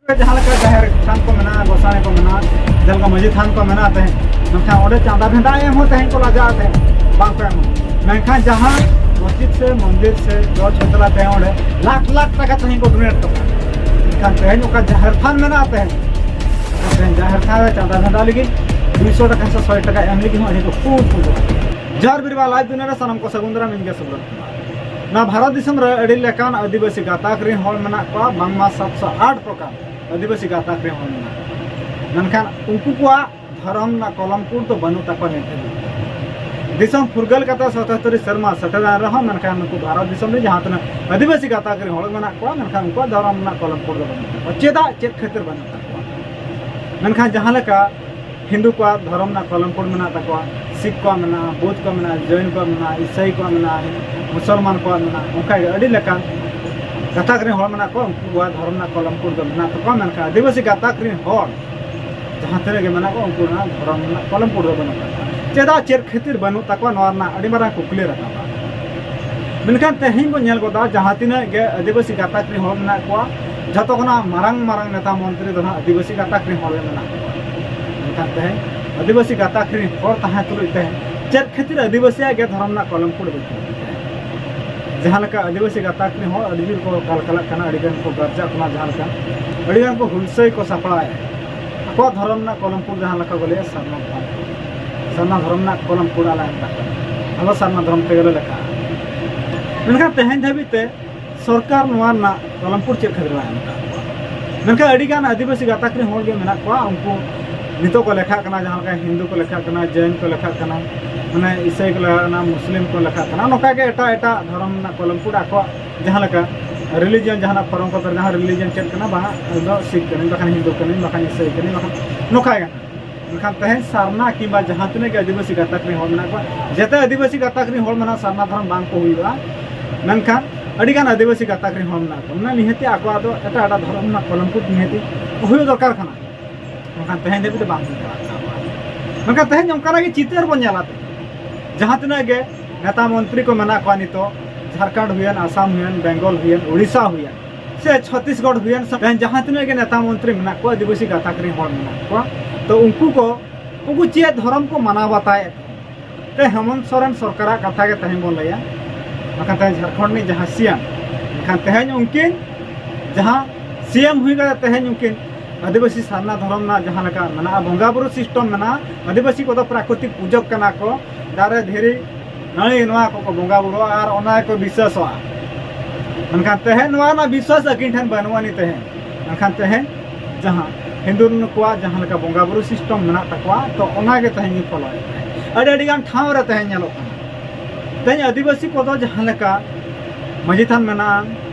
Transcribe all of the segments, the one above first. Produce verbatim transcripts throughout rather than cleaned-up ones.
ᱡᱟᱦᱟᱸ ᱞᱮᱠᱟ ᱡᱟᱦᱮᱨ ᱛᱷᱟᱱ ᱠᱚ ᱢᱮᱱᱟᱜᱼᱟ, ᱜᱚᱸᱥᱟᱲᱮ ᱠᱚ ᱢᱮᱱᱟᱜᱼᱟ, ᱡᱟᱦᱟᱸ ᱞᱮᱠᱟ ᱢᱟᱹᱡᱷᱤ ᱛᱷᱟᱱ ᱠᱚ ᱢᱮᱱᱟᱜᱼᱟ ᱛᱟᱦᱮᱸᱫ, ᱢᱮᱱᱠᱷᱟᱱ ᱚᱸᱰᱮ ᱪᱟᱸᱫᱟ ᱵᱷᱮᱸᱫᱟ ᱮᱢ ᱦᱚᱸ ᱛᱮᱦᱮᱧ ᱠᱚ ᱞᱟᱡᱟᱜᱼᱟ ᱛᱟᱦᱮᱸᱫ, ᱵᱟᱝ ᱠᱚ ᱮᱢᱟ᱾ ᱢᱮᱱᱠᱷᱟᱱ ᱡᱟᱦᱟᱸ ᱢᱚᱥᱡᱤᱫ ᱥᱮ ᱢᱚᱱᱫᱤᱨ ᱥᱮ ᱪᱚᱨᱪ ᱦᱚᱭᱛᱳ ᱛᱟᱦᱮᱸ, ᱚᱸᱰᱮ ᱞᱟᱠᱷ ᱞᱟᱠᱷ ᱴᱟᱠᱟ ᱛᱮᱦᱮᱧ ᱠᱚ ᱰᱳᱱᱮᱴ ᱠᱟᱫᱟ᱾ ᱢᱮᱱᱠᱷᱟᱱ ᱛᱮᱦᱮᱧ ᱚᱠᱟ ᱡᱟᱦᱮᱨ ᱛᱷᱟᱱ ᱢᱮᱱᱟᱜᱼᱟ ᱛᱟᱦᱮᱸᱫ, ᱛᱮᱦᱮᱧ ᱡᱟᱦᱮᱨ ᱛᱷᱟᱱ ᱨᱮ ᱪᱟᱸᱫᱟ ᱵᱷᱮᱸᱫᱟ ᱞᱟᱹᱜᱤᱫ ᱫᱩᱭᱥᱚ ᱴᱟᱠᱟ ᱥᱮ ᱥᱚᱭ ᱴᱟᱠᱟ ᱮᱢ ᱞᱟᱹᱜᱤᱫ ᱦᱚᱸ ᱟᱹᱰᱤ ᱠᱚ ᱠᱷᱩᱵ ᱠᱚ ᱡᱚᱦᱟᱨ᱾ ᱡᱚᱦᱟᱨ ᱵᱤᱨᱵᱟ ᱞᱟᱭᱤᱵᱷ ᱫᱩᱱᱤᱭᱟᱹ ᱨᱮ ᱥᱟᱱᱟᱢ ᱠᱚ ᱥᱟᱹᱜᱩᱱ ᱫᱟᱨᱟᱢ, ᱤᱧ ᱜᱮ ᱥᱩᱵᱨᱚᱛ ᱠᱩᱢᱟᱨ᱾ ᱱᱚᱣᱟ ᱵᱷᱟᱨᱚᱛ ᱫᱤᱥᱚᱢ ᱨᱮ ᱟᱹᱰᱤ ᱞᱮᱠᱟᱱ ᱟᱹᱫᱤᱵᱟᱹᱥᱤ ᱜᱟᱛᱟᱠ ᱨᱮᱱ ᱦᱚᱲ ᱢᱮᱱᱟᱜ ᱠᱚᱣᱟ, ᱵᱟᱝᱢᱟ ᱥᱟᱛᱥᱚ ᱟᱴ ᱯᱨᱚᱠᱟᱨ ᱟᱹᱫᱤᱵᱟᱹᱥᱤ ᱜᱟᱛᱟᱠ ᱨᱮᱱ ᱦᱚᱲ ᱢᱮᱱᱟᱜ ᱠᱚᱣᱟ᱾ ᱢᱮᱱᱠᱷᱟᱱ ᱩᱱᱠᱩ ᱠᱚᱣᱟᱜ ᱫᱷᱚᱨᱚᱢ ᱨᱮᱱᱟᱜ ᱠᱚᱞᱚᱢ ᱠᱳᱰ ᱫᱚ ᱵᱟᱹᱱᱩᱜ ᱛᱟᱠᱚᱣᱟ ᱱᱤᱛ ᱫᱷᱟᱹᱵᱤᱡ᱾ ᱫᱤᱥᱚᱢ ᱯᱷᱩᱨᱜᱟᱹᱞ ᱠᱟᱛᱮ ᱥᱚᱛᱚᱦᱛᱛᱚᱨ ᱥᱮᱨᱢᱟ ᱥᱮᱴᱮᱨ ᱮᱱ ᱨᱮᱦᱚᱸ, ᱢᱮᱱᱠᱷᱟᱱ ᱱᱩᱠᱩ ᱵᱷᱟᱨᱚᱛ ᱫᱤᱥᱚᱢ ᱨᱮ ᱡᱟᱦᱟᱸ ᱛᱤᱱᱟᱹᱜ ᱟᱹᱫᱤᱵᱟᱹᱥᱤ ᱜᱟᱛᱟᱠ ᱨᱮᱱ ᱦᱚᱲ ᱢᱮᱱᱟᱜ ᱠᱚᱣᱟ, ᱢᱮᱱᱠᱷᱟᱱ ᱩᱱᱠᱩᱣᱟᱜ ᱫᱷᱚᱨᱚᱢ ᱨᱮᱱᱟᱜ ᱠᱚᱞᱚᱢ ᱠᱳᱰ ᱫᱚ ᱵᱟᱹᱱᱩᱜ ᱛᱟᱠᱚᱣᱟ᱾ ᱪᱮᱫᱟᱜ, ᱪᱮᱫ ᱠᱷᱟᱹᱛᱤᱨ ᱵᱟᱹᱱᱩᱜ ᱛᱟᱠᱚᱣᱟ? ᱢᱮᱱᱠᱷᱟᱱ ᱡᱟᱦᱟᱸ ᱞᱮᱠᱟ ᱦᱤᱱᱫᱩ ᱠᱚᱣᱟᱜ ᱫᱷᱚᱨᱚᱢ ᱨᱮᱱᱟᱜ ᱠᱚᱞᱚᱢ ᱠᱳᱰ ᱢᱮᱱᱟᱜ ᱛᱟᱠᱚᱣᱟ, ᱥᱤᱠᱷ ᱠᱚᱣᱟᱜ ᱢᱮᱱᱟᱜᱼᱟ, ᱵᱳᱫᱷ ᱠᱚᱣᱟᱜ ᱢᱮᱱᱟᱜᱼᱟ, ᱤᱥᱟᱹᱭ ᱠᱚᱣᱟᱜ ᱢᱮᱱᱟᱜᱼᱟ, ᱤᱥᱟᱹᱭ ᱠᱚᱣᱟᱜ ᱢᱮᱱᱟᱜᱼᱟ, ᱢᱩᱥᱚᱞᱢᱟᱱ ᱠᱚᱣᱟᱜ ᱢᱮᱱᱟᱜᱼᱟ, ᱚᱱᱠᱟᱜᱮ ᱟᱹᱰᱤ ᱞᱮᱠᱟᱱ ᱜᱟᱛᱟᱠ ᱨᱮᱱ ᱦᱚᱲ ᱢᱮᱱᱟᱜ ᱠᱚᱣᱟ, ᱩᱱᱠᱩᱣᱟᱜ ᱫᱷᱚᱨᱚᱢ ᱨᱮᱱᱟᱜ ᱠᱚᱞᱚᱢ ᱠᱳᱰ ᱫᱚ ᱢᱮᱱᱟᱜ ᱛᱟᱠᱚᱣᱟ, ᱢᱮᱱᱠᱷᱟᱱ ᱟᱹᱫᱤᱵᱟᱹᱥᱤ ᱜᱟᱛᱟᱠ ᱨᱮᱱ ᱦᱚᱲ ᱡᱟᱦᱟᱸ ᱛᱤᱱᱟᱹᱜ ᱜᱮ ᱢᱮᱱᱟᱜ ᱠᱚᱣᱟ, ᱩᱱᱠᱩ ᱨᱮᱱᱟᱜ ᱫᱷᱚᱨᱚᱢ ᱨᱮᱱᱟᱜ ᱠᱚᱞᱚᱢ ᱠᱳᱰ ᱫᱚ ᱵᱟᱹᱱᱩᱜ ᱛᱟᱠᱚᱣᱟ᱾ ᱪᱮᱫᱟᱜ, ᱪᱮᱫ ᱠᱷᱟᱹᱛᱤᱨ ᱵᱟᱹᱱᱩᱜ ᱛᱟᱠᱚᱣᱟ, ᱱᱚᱣᱟ ᱨᱮᱱᱟᱜ ᱟᱹᱰᱤ ᱢᱟᱨᱟᱝ ᱠᱩᱠᱞᱤ ᱨᱟᱠᱟᱵᱟ᱾ ᱢᱮᱱᱠᱷᱟᱱ ᱛᱮᱦᱮᱧ ᱵᱚᱱ ᱧᱮᱞ ᱜᱚᱫᱟ, ᱡᱟᱦᱟᱸ ᱛᱤᱱᱟᱹᱜ ᱜᱮ ᱟᱹᱫᱤᱵᱟᱹᱥᱤ ᱜᱟᱛᱟᱠ ᱨᱮᱱ ᱦᱚᱲ ᱢᱮᱱᱟᱜ ᱠᱚᱣᱟ, ᱡᱷᱚᱛᱚ ᱠᱷᱚᱱᱟᱜ ᱢᱟᱨᱟᱝ ᱢᱟᱨᱟᱝ ᱱᱮᱛᱟ ᱢᱚᱱᱛᱨᱤ ᱫᱚ ᱱᱟᱦᱟᱜ ᱟᱹᱫᱤᱵᱟᱹᱥᱤ ᱜᱟᱛᱟᱠ ᱨᱮᱱ ᱦᱚᱲ ᱜᱮ ᱢᱮᱱᱟᱜ ᱠᱚᱣᱟ᱾ ᱢᱮᱱᱠᱷᱟᱱ ᱛᱮᱦᱮᱧ ᱟᱹᱫᱤᱵᱟᱹᱥᱤ ᱜᱟᱛᱟᱠ ᱨᱮᱱ ᱦᱚᱲ ᱛᱟᱦᱮᱸ ᱛᱩᱞᱩᱡ ᱛᱮ ᱪᱮᱫ ᱠᱷᱟᱹᱛᱤᱨ ᱟᱹᱫᱤᱵᱟᱹᱥᱤᱭᱟᱜ ᱜᱮ ᱫᱷᱚᱨᱚᱢ ᱨᱮᱱᱟᱜ ᱠᱚᱞᱚᱢ ᱠᱳᱰ ᱵᱟᱹᱪᱩᱜᱼᱟ? ᱡᱟᱦᱟᱸ ᱞᱮᱠᱟ ᱟᱹᱫᱤᱵᱟᱹᱥᱤ ᱜᱟᱛᱟᱠ ᱨᱮᱱ ᱦᱚᱲ ᱟᱹᱰᱤ ᱡᱳᱨ ᱠᱚ ᱠᱟᱞᱠᱟᱞᱟᱜ ᱠᱟᱱᱟ, ᱟᱹᱰᱤ ᱜᱟᱱ ᱠᱚ ᱜᱟᱨᱡᱟᱜ ᱠᱟᱱᱟ, ᱡᱟᱦᱟᱸ ᱞᱮᱠᱟ ᱟᱹᱰᱤ ᱜᱟᱱ ᱠᱚ ᱦᱩᱞᱥᱟᱹᱭ ᱠᱚ ᱥᱟᱯᱲᱟᱣᱮᱫᱼᱟ᱾ ᱟᱠᱚᱣᱟᱜ ᱫᱷᱚᱨᱚᱢ ᱨᱮᱱᱟᱜ ᱠᱚᱞᱚᱢ ᱠᱳᱰ ᱡᱟᱦᱟᱸ ᱞᱮᱠᱟ ᱠᱚ ᱞᱟᱹᱭᱟ, ᱥᱟᱨᱱᱟ ᱫᱷᱚᱨᱚᱢ, ᱥᱟᱨᱱᱟ ᱫᱷᱚᱨᱚᱢ ᱨᱮᱱᱟᱜ ᱠᱚᱞᱚᱢ ᱠᱳᱰ ᱟᱞᱮ ᱮᱢ ᱠᱟᱜ ᱠᱚᱣᱟ, ᱟᱞᱮ ᱥᱟᱨᱱᱟ ᱫᱷᱚᱨᱚᱢ ᱛᱮᱜᱮ ᱞᱮ ᱞᱮᱠᱷᱟᱜᱼᱟ᱾ ᱢᱮᱱᱠᱷᱟᱱ ᱛᱮᱦᱮᱧ ᱫᱷᱟᱹᱵᱤᱡ ᱛᱮ ᱥᱚᱨᱠᱟᱨ ᱱᱚᱣᱟ ᱨᱮᱱᱟᱜ ᱠᱚᱞᱚᱢ ᱠᱳᱰ ᱪᱮᱫ ᱠᱷᱟᱹᱛᱤᱨ ᱵᱟᱭ ᱮᱢ ᱟᱠᱟᱫ ᱠᱚᱣᱟ? ᱢᱮᱱᱠᱷᱟᱱ ᱟᱹᱰᱤᱜᱟᱱ ᱟᱹᱫᱤᱵᱟᱹᱥᱤ ᱜᱟᱛᱟᱠ ᱨᱮᱱ ᱦᱚᱲ ᱜᱮ ᱢᱮᱱᱟᱜ ᱠᱚᱣᱟ, ᱩᱱᱠᱩ ᱱᱤᱛᱚᱜ ᱠᱚ ᱞᱮᱠᱷᱟᱜ ᱠᱟᱱᱟ, ᱡᱟᱦᱟᱸ ᱞᱮᱠᱟ ᱦᱤᱱᱫᱩ ᱠᱚ ᱞᱮᱠᱷᱟᱜ ᱠᱟᱱᱟ, ᱡᱮᱱ ᱠᱚ ᱞᱮᱠᱷᱟᱜ ᱠᱟᱱᱟ, ᱢᱟᱱᱮ ᱤᱥᱟᱹᱭ ᱠᱚ ᱞᱮᱠᱷᱟᱜ ᱠᱟᱱᱟ, ᱢᱩᱥᱞᱤᱢ ᱠᱚ ᱞᱮᱠᱷᱟᱜ ᱠᱟᱱᱟ, ᱱᱚᱝᱠᱟ ᱜᱮ ᱮᱴᱟᱜ ᱮᱴᱟᱜ ᱫᱷᱚᱨᱚᱢ ᱨᱮᱱᱟᱜ ᱠᱚᱞᱚᱢ ᱠᱳᱰ ᱟᱠᱚᱣᱟᱜ ᱡᱟᱦᱟᱸ ᱞᱮᱠᱟ ᱨᱤᱞᱤᱡᱤᱭᱚᱱ, ᱡᱟᱦᱟᱱᱟᱜ ᱯᱷᱚᱨᱚᱢ ᱠᱚ ᱯᱮᱨᱮᱡᱟ, ᱨᱤᱞᱤᱡᱤᱭᱚᱱ ᱪᱮᱫ ᱠᱟᱱᱟ, ᱵᱟᱝ ᱤᱧ ᱫᱚ ᱥᱤᱠᱷ ᱠᱟᱹᱱᱟᱹᱧ, ᱵᱟᱠᱷᱟᱱ ᱦᱤᱱᱫᱩ ᱠᱟᱹᱱᱟᱹᱧ, ᱵᱟᱠᱷᱟᱱ ᱤᱥᱟᱹᱭ ᱠᱟᱹᱱᱟᱹᱧ, ᱵᱟᱠᱷᱟᱱ ᱱᱚᱝᱠᱟ ᱜᱮ᱾ ᱢᱮᱱᱠᱷᱟᱱ ᱛᱮᱦᱮᱧ ᱥᱟᱨᱱᱟ ᱠᱤᱝᱵᱟ ᱡᱟᱦᱟᱸ ᱛᱤᱱᱟᱹᱜ ᱜᱮ ᱟᱹᱫᱤᱵᱟᱹᱥᱤ ᱜᱟᱛᱟᱠ ᱨᱮᱱ ᱦᱚᱲ ᱢᱮᱱᱟᱜ ᱠᱚᱣᱟ, ᱡᱮᱛᱮ ᱟᱹᱫᱤᱵᱟᱹᱥᱤ ᱜᱟᱛᱟᱠ ᱨᱮᱱ ᱦᱚᱲ ᱢᱮᱱᱟᱜ ᱥᱟᱨᱱᱟ ᱫᱷᱚᱨᱚᱢ ᱵᱟᱝ ᱠᱚ ᱦᱩᱭᱩᱜᱼᱟ, ᱢᱮᱱᱠᱷᱟᱱ ᱟᱹᱰᱤᱜᱟᱱ ᱟᱹᱫᱤᱵᱟᱹᱥᱤ ᱜᱟᱛᱟᱠ ᱨᱮᱱ ᱦᱚᱲ ᱢᱮᱱᱟᱜ ᱠᱚᱣᱟ, ᱢᱟᱱᱮ ᱱᱤᱦᱟᱹᱛᱤ ᱟᱠᱚᱣᱟᱜ ᱫᱚ ᱮᱴᱟᱜ ᱮᱴᱟᱜ ᱫᱷᱚᱨᱚᱢ ᱨᱮᱱᱟᱜ ᱠᱚᱞᱚᱢ ᱠᱳᱰ ᱱᱤᱦᱟᱹᱛᱤ ᱦᱩᱭᱩᱜ ᱫᱚᱨᱠᱟᱨ ᱠᱟᱱᱟ᱾ ᱢᱮᱱᱠᱷᱟᱱ ᱛᱮᱦᱮᱧ ᱫᱷᱟᱹᱵᱤᱡ ᱫᱚ ᱵᱟᱝ ᱦᱩᱭ ᱫᱟᱲᱮᱭᱟᱜ ᱠᱟᱱᱟ᱾ ᱢᱮᱱᱠᱷᱟᱱ ᱛᱮᱦᱮᱧ ᱚᱱᱠᱟᱱᱟᱜ ᱜᱮ ᱪᱤᱛᱟᱹᱨ ᱵᱚᱱ ᱧᱮᱞᱟ᱾ ᱡᱟᱦᱟᱸ ᱛᱤᱱᱟᱹᱜ ᱜᱮ ᱱᱮᱛᱟ ᱢᱚᱱᱛᱨᱤ ᱠᱚ ᱢᱮᱱᱟᱜ ᱠᱚᱣᱟ ᱱᱤᱛᱚᱜ, ᱡᱷᱟᱲᱠᱷᱚᱸᱰ ᱦᱩᱭᱮᱱ, ᱟᱥᱟᱢ ᱦᱩᱭᱮᱱ, ᱵᱮᱝᱜᱚᱞ ᱦᱩᱭᱮᱱ, ᱩᱲᱤᱥᱥᱟ ᱦᱩᱭᱮᱱ, ᱥᱮ ᱪᱷᱚᱛᱤᱥᱜᱚᱲ ᱦᱩᱭᱮᱱ ᱥᱮ ᱛᱮᱦᱮᱧ ᱡᱟᱦᱟᱸ ᱛᱤᱱᱟᱹᱜ ᱜᱮ ᱱᱮᱛᱟ ᱢᱚᱱᱛᱨᱤ ᱢᱮᱱᱟᱜ ᱠᱚᱣᱟ, ᱟᱹᱫᱤᱵᱟᱹᱥᱤ ᱜᱟᱛᱟᱠ ᱨᱮᱱ ᱦᱚᱲ ᱢᱮᱱᱟᱜ ᱠᱚᱣᱟ, ᱛᱚ ᱩᱱᱠᱩ ᱠᱚ, ᱩᱱᱠᱩ ᱪᱮᱫ ᱫᱷᱚᱨᱚᱢ ᱠᱚ ᱢᱟᱱᱟᱣ ᱵᱟᱛᱟᱣᱮᱫ ᱛᱮ ᱦᱮᱢᱚᱱᱛ ᱥᱚᱨᱮᱱ ᱥᱚᱨᱠᱟᱨᱟᱜ ᱠᱟᱛᱷᱟ ᱜᱮ ᱛᱮᱦᱮᱧ ᱵᱚᱱ ᱞᱟᱹᱭᱟ᱾ ᱵᱟᱠᱷᱟᱱ ᱛᱮᱦᱮᱧ ᱡᱷᱟᱲᱠᱷᱚᱸᱰ ᱨᱤᱱᱤᱡ ᱡᱟᱦᱟᱸ ᱥᱤ ᱮᱢ, ᱮᱱᱠᱷᱟᱱ ᱛᱮᱦᱮᱧ ᱩᱱᱠᱤᱱ ᱡᱟᱦᱟᱸ ᱥᱤ ᱮᱢ ᱦᱩᱭ ᱠᱟᱛᱮ ᱛᱮᱦᱮᱧ ᱩᱱᱠᱤᱱ ᱟᱹᱫᱤᱵᱟᱹᱥᱤ ᱥᱟᱨᱱᱟ ᱫᱷᱚᱨᱚᱢ ᱨᱮᱱᱟᱜ ᱡᱟᱦᱟᱸ ᱞᱮᱠᱟ ᱢᱮᱱᱟᱜᱼᱟ, ᱵᱚᱸᱜᱟ ᱵᱩᱨᱩ ᱥᱤᱥᱴᱮᱢ ᱢᱮᱱᱟᱜᱼᱟ, ᱟᱹᱫᱤᱵᱟᱹᱥᱤ ᱠᱚᱫᱚ ᱯᱨᱟᱠᱨᱤᱛᱤᱠ ᱯᱩᱡᱚᱠ ᱠᱟᱱᱟ ᱠᱚ, ᱫᱟᱨᱮ ᱫᱷᱤᱨᱤ ᱱᱟᱹᱲᱤ ᱱᱚᱣᱟ ᱠᱚᱠᱚ ᱵᱚᱸᱜᱟ ᱵᱩᱨᱩᱜᱼᱟ ᱟᱨ ᱚᱱᱟ ᱜᱮᱠᱚ ᱵᱤᱥᱣᱟᱥᱚᱜᱼᱟ᱾ ᱢᱮᱱᱠᱷᱟᱱ ᱛᱮᱦᱮᱧ ᱱᱚᱣᱟ ᱨᱮᱱᱟᱜ ᱵᱤᱥᱣᱟᱥ ᱟᱹᱠᱤᱱ ᱴᱷᱮᱱ ᱵᱟᱹᱱᱩᱜ ᱟᱹᱱᱤᱡ ᱛᱮᱦᱮᱧ᱾ ᱢᱮᱱᱠᱷᱟᱱ ᱛᱮᱦᱮᱧ ᱡᱟᱦᱟᱸ ᱦᱤᱱᱫᱩ ᱱᱩᱠᱩᱣᱟᱜ ᱡᱟᱦᱟᱸ ᱞᱮᱠᱟ ᱵᱚᱸᱜᱟ ᱵᱩᱨᱩ ᱥᱤᱥᱴᱮᱢ ᱢᱮᱱᱟᱜ ᱛᱟᱠᱚᱣᱟ, ᱛᱚ ᱚᱱᱟ ᱜᱮ ᱛᱮᱦᱮᱧ ᱜᱮ ᱯᱷᱚᱞᱚᱭᱮᱫ ᱛᱟᱦᱮᱸᱫ᱾ ᱟᱹᱰᱤ ᱟᱹᱰᱤ ᱜᱟᱱ ᱴᱷᱟᱶ ᱨᱮ ᱛᱮᱦᱮᱧ ᱧᱮᱞᱚᱜ ᱠᱟᱱᱟ, ᱛᱮᱦᱮᱧ ᱟᱹᱫᱤᱵᱟᱹᱥᱤ ᱠᱚᱫᱚ ᱡᱟᱦᱟᱸ ᱞᱮᱠᱟ ᱢᱟᱹᱡᱷᱤ ᱛᱷᱟᱱ ᱢᱮᱱᱟᱜᱼᱟ,